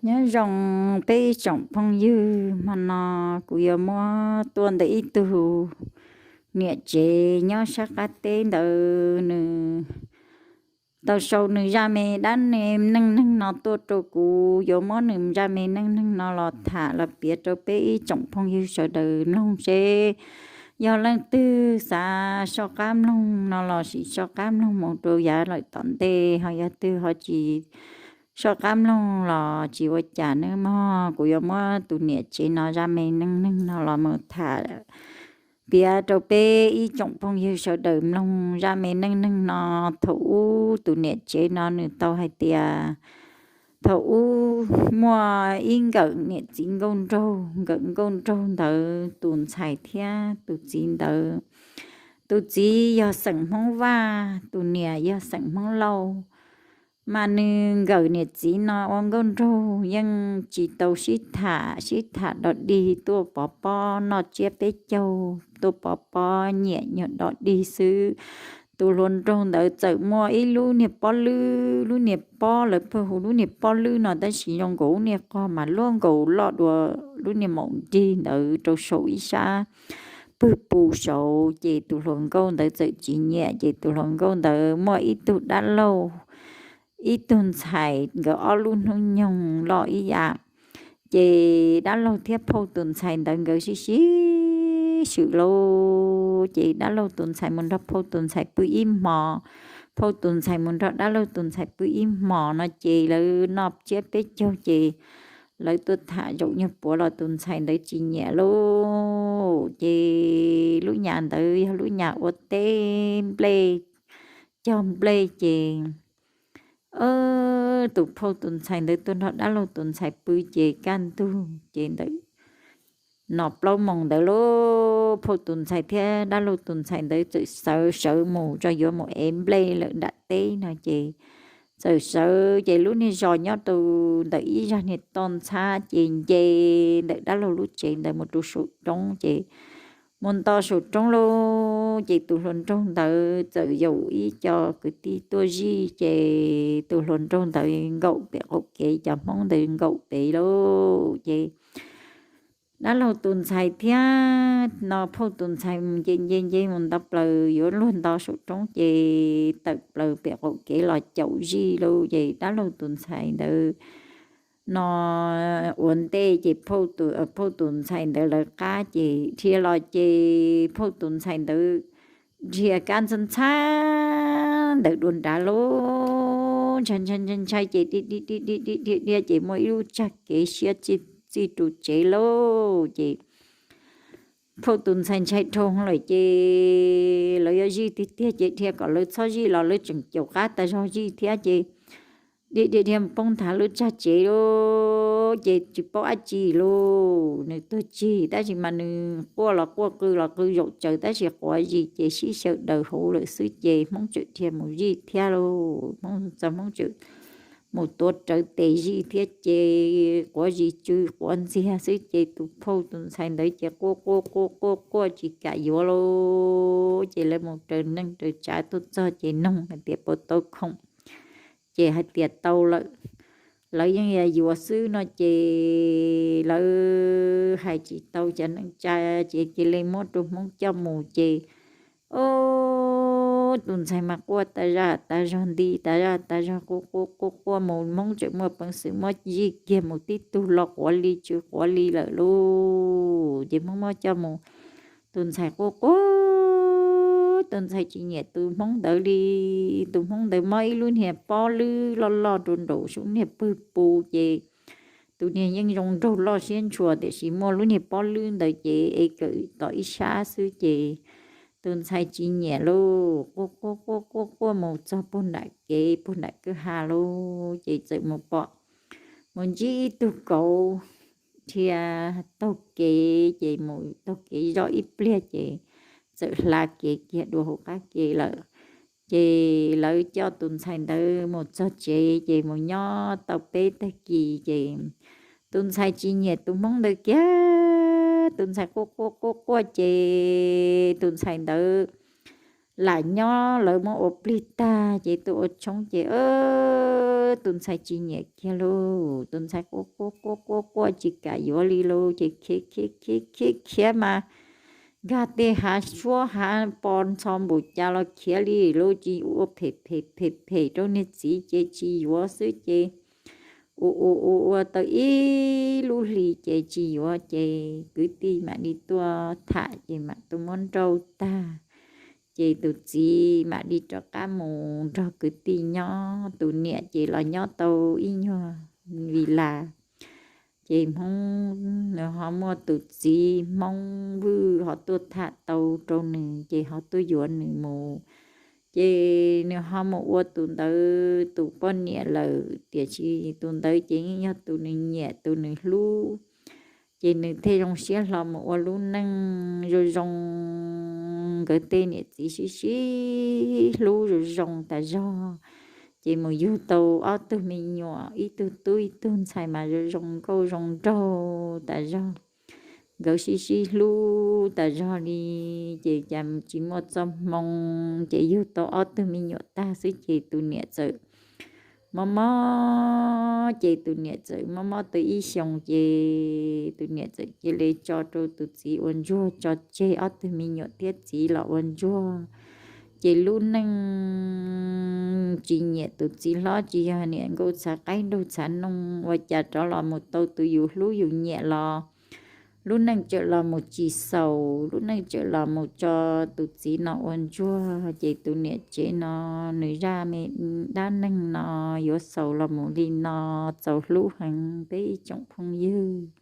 Nyob zoo peb ib tsoom phooj ywg, hmo no kuv yuav muab tuaj ntawm ib tug niam tsev nyob sab qab teb ntawd, nws tau sau nws zaj me dab neeg neeg no tuaj rau kuv, yuav muab nws zaj me neej neeg no los tham los piav rau peb ib tsoom phooj ywg sawv daws mloog seb yog leej twg xav soj qab mloog no los sim soj qab mloog mus rau yav lawm tom ntej, ho yog twg ho tsis soj qab mloog los tsis ua cas nawb mog. Kuv yuav muab tus niam tsev no zaj me neej neeg no los mus tham piav rau peb ib tsoom phooj ywg sawv daws mloog zaj me neej neeg no. Thaum ub tus niam tsev no nws tau hais tias thaum ub muaj ib nkawm niam txiv nkauj nraug, nkawm nkauj nraug ntawd tus ntxhais thiab tus txiv ntawd, tus txiv yog xeem Hmoob Vaj, tus niam yog xeem Hmoob Lauj. Mas nws nkawm niam txiv no ua nkauj nraug yeej tsis tau sib tham, sib tham dog dig, tuaj pov pob noj tsiab peb caug, tuaj pov pob nyiam nyuag dog dig xwb. Tus hluas nraug ntawd txawm muaj ib lub niag pob lwb, lub niag pob lawv pheej hu lub niag pob lwb no tab sis zoo nkaus lub niag qog mas luaj nkaus loj dua lub niag maum nrig ntawd rau saum ib sab pwg pus saud. Ces tus hluas nkauj ntawd txawm tsis nyiam, ces tus hluas nkauj ntawd muaj ib tug dab laug, ib tug ntxhais, nkawd ob lub hnub nyoog loj ib yam. Ces dab laug thiab phauj tus ntxhais ntawd nkawd sib sib swm lauj, ces dab laug tus ntxhais mus nrog phauj tus ntxhais pw ib hmos, phauj tus ntxhais mus nrog dab laug tus ntxhais pw ib hmos no ces lawv noj tsiab peb caug ces lawv tuaj tham zaum nyuag puav los tus ntxhais ntawd tsis nyiam lauj. Ces lub nyam ntawd yog lub nyam ua teb nplej, cog nplej ces tus phauj tus ntxhais ntawd tuaj nrog dab laug tus ntxhais pw ces kaj ntug ces ntawm no plaub moos ntawd lauj, phauj tus ntxhais thiab dab laug tus ntxhais ntawd txawm sawv sawv mus tso yuav mus ev nplej lawm nram teb no ces txawm sawv ces lub niag zos nyob rau ntawm ib zag niag toj ntxhab ces nce ntawm dab laug lub tsev ntawd mus rau saum roob ces mus nto saum roob lauj. Ces tus hluas nraug ntawd txawm yaum ib co kwv tij tuaj zij ces tus hluas nraug ntawd nkaum pem qaum kev, cov Hmoob ntawd nkaum pem lauj. Ces dab laug tus ntxhais thiab no phauj tus ntxhais mus nce nce nce mus nto plaws yuav luag nto saum roob ces tawm plaws pem qaum kev los caum zij lauj. Ces dab laug tus ntxhais ntawd no ua ntej ces phauj tus ntxhais ntawd lawv qab ces dhia los ces phauj tus ntxhais ntawd dhia kab ntxhab ntxhab ntawd dua nrad lauj, ntshai ntshai ntshai ntshai ces dhia dhia dhia dhia dhia dhia ces muaj ib lub tsag kev siab txij rau tsev lauj. Ces phauj tus ntxhais ntshai dhau lawm ces lawv yuav zij tiag tiag ces dhia kom lawv txhob zij los lawv tseem caum qab tas zog zij thiab ces dhia dhia dhia mus poob nthav lub tsag tsev lauj. Ces tsis paub dab tsi lauj, nws tuag tsig tab sis mas nws quaj los quaj, qw los qw zaum tsaws tab sis quav zis ces sib xyaw daws hauv lawm xwb ces Hmoob tseem dhia mus zij thiab lauj. Hmoob txog Hmoob tseem mus tuav rawv tes zij thiab ces quav zis tsw quav ntxiag xwb ces tus phauj tus ntxhais ntawd ces quaj quaj quaj quaj quaj tsis kam yuav lauj. Ces lawv mus raws neej raws tsav tuaj txog ces noog hais tias puas tau khoom ces hais tias tau lawm, lawv yeej yuav xwb no ces lawv hais tsis tau cov neej tsa ces cia li muab rau Hmoob coj mus ces tus ntxhais mas quaj tas zaj tas zog nti tas zaj tas zog quaj quaj quaj quaj mus, Hmoob tseem muaj peev xwm muab zij kiag mus tib tug los quav li tsw quav li lawm lauj. Ces Hmoob muab coj mus, tus ntxhais quaj quaj, tus ntxhais tsis nyiam tus Hmoob ntawd li. Tus Hmoob ntawd muab ib lub niag pob lwb loj loj rau nraum saum niag pwg pus ces tus niag yeej zoo nraug loj siab ntshua tiam sis muaj lub niag pob lwb ntawd ces ev kawm tom ib sab xwb ces tus ntxhais tsis nyiam lauj, quaj quaj quaj quaj quaj mus txog puag nram kev puag nram kwj ha lauj ces txawm mus pom, mus ntsib ib tug kauv dhia taug kev ces mus taug kev zoj ib pliag ces txawm hla kev kiag dua hauv qab ke lawm. Ces lawv coj tus ntxhais ntawd mus txog tsev ces mus nyob tau peb tag kis ces tus ntxhais tsis nyiam tus Hmoob ntawd kiag, tus ntxhais quaj quaj quaj quaj ces tus ntxhais ntawd lam nyob, lawv muab ua plig tag ces tuaj ua tshoob ces tus ntxhais tsis nyiam kiag lauj, tus ntxhais quaj quaj quaj quaj quaj tsis kam yuav li lauj, ces khiav khiav khiav khiav khiav mas nkag tej hav suab hav pos ntxhov npaum cas los khiav li lauj, tsis ua phem phem phem phem rau niag txiv ces tsis yuav xwb ces ua ua ua ua tau ib lub hli ces tsis yuav ces kwv tij mam li tuaj tham ces mam tuaj muab nrauj tag. Ces tus txiv mam li rov qab mus nrog kwv tij nyob, tus niam ces los nyob tau ib nyuag vi las. Ces Hmoob nws ho muaj tus txiv Hmoob Vwj ho tuaj tham tau rau nws ces ho tuaj yuav nws mus. Ces nws ho mus ua tus ntawd tus poj niam lawm, tiam sis tus ntawd ces yeej yog tus nws nyiam tus nws hlub. Ces nws thiaj zoo siab hlo mus ua lub neej zoo zoo, nkawd tej niam txiv sib sib hlub zoo zoo tas zog. Ces mus yug tau ob tug me nyuam, ib tug tub ib tug ntxhais mas zoo zoo nkauj zoo nraug tas zog. Nkawd sib sib hlub tas zog li, ces cas tsis muaj txoj hmoo, ces yug tau ob tug me nyuam tag xwb ces tus niam txawm mob mob, ces tus niam txawm mob mob tau ib xyoos ces tus niam txawm cia li tso rau tus txiv ua ntsuag, tso tseg ob tug me nyuam thiab txiv los ua ntsuag. Ces lub neej tsis nyiam tus txiv hlob, tsis yog niam nkauj txhav qaib nraug txhav noog, ua cas rov los mus tau tus yus hlub yus nyiam los lub neej tseem los mus tsis xaus, lub neej tseem los mus tso tus txiv no ua ntsuag. Ces tus niam tsev no nws zaj me dab neeg no yuav xaus los mus li no, txaus hlub heev peb ib tsoom phooj ywg.